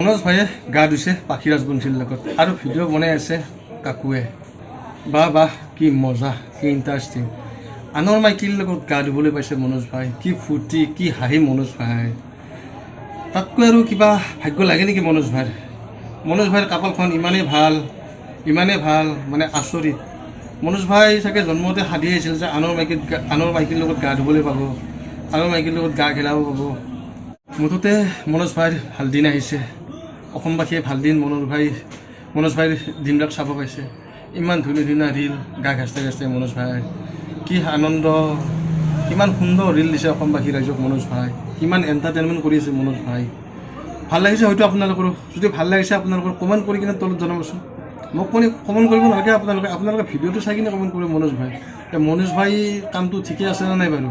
মনোজ ভাইয়ে গা ধুইছে পাখি ৰাজবংশীৰ লগত আৰু ভিডিঅ' বনাই আছে কাকুৱে। বাহ বাহ, কি মজা, কি ইণ্টাৰেষ্টিং! আনৰ মাইকীৰ লগত গা ধুবলৈ পাইছে মনোজ ভাই। কি ফূৰ্তি, কি হাঁহি মনোজ ভাই! তাতকৈ আৰু কিবা ভাগ্য লাগে নেকি মনোজ ভাইৰ? মনোজ ভাইৰ কপালখন ইমানেই ভাল, ইমানেই ভাল, মানে আচৰিত। মনোজ ভাই চাগে জন্মতে সাধি আহিছিল যে আনৰ মাইকীৰ লগত গা ধুবলৈ পাব, আনৰ মাইকীৰ লগত গা খেলাব পাব। মুঠতে মনোজ ভাইৰ ভাল দিন আহিছে। অসমবাসীয়ে ভাল দিন মনোজ ভাইৰ দিনবিলাক চাব পাইছে। ইমান ধুনীয়া ধুনীয়া ৰীল, গা ঘাঁচতে ঘাঁচতে মনোজ ভাই, কি আনন্দ! কিমান সুন্দৰ ৰীল দিছে অসমবাসী ৰাইজক মনোজ ভাই। কিমান এণ্টাৰটেইনমেণ্ট কৰি আছে মনোজ ভাই। ভাল লাগিছে হয়তো আপোনালোকৰো। যদি ভাল লাগিছে আপোনালোকৰ, কমেণ্ট কৰি কিনে তলত জনাবচোন। মোক কোনে কমেণ্ট কৰিব নালাগে, আপোনালোকে ভিডিঅ'টো চাই কিনে কমেণ্ট কৰিব মনোজ ভাই, এতিয়া মনোজ ভাই কামটো ঠিকে আছে নে নাই বাৰু।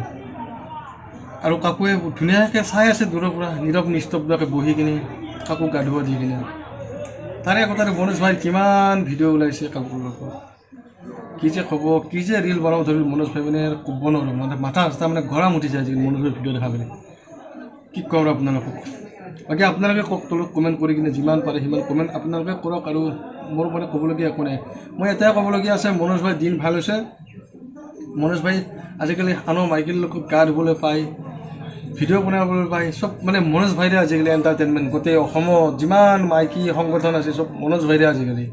আৰু কাকুৱে ধুনীয়াকৈ চাই আছে দূৰৰ পৰা, নীৰৱ নিস্তব্ধকৈ বহি কিনে, কাকু গা ধুব দি কিনে। তাৰে কথাৰে মনোজ ভাইৰ কিমান ভিডিঅ' ওলাইছে কাকুৰ লগত। কি যে ক'ব, কি যে ৰীল বনাব ধৰিল মনোজ ভাই, মানে ক'ব নোৱাৰোঁ। মানে মাথা চাথা মানে গৰম উঠি যায় আজিকালি মনোজ ভাই ভিডিঅ' দেখা পালে। কি ক'ম আৰু আপোনালোকক? বাকী আপোনালোকে কওক তলত কমেণ্ট কৰি কিনে। যিমান পাৰে সিমান কমেণ্ট আপোনালোকে কৰক। আৰু মোৰ মানে ক'বলগীয়া একো নাই। মই এটাই ক'বলগীয়া আছে, মনোজ ভাই দিন ভাল হৈছে। মনোজ ভাই আজিকালি আনৰ মাইকীৰ লগত গা ধুবলৈ পায়, ভিডিঅ' বনাবলৈ পায়। চব মানে মনোজ ভাইৰে আজিকালি এণ্টাৰটেইনমেণ্ট। গোটেই অসমত যিমান মাইকী সংগঠন আছে, চব মনোজ ভাইৰে আজিকালি।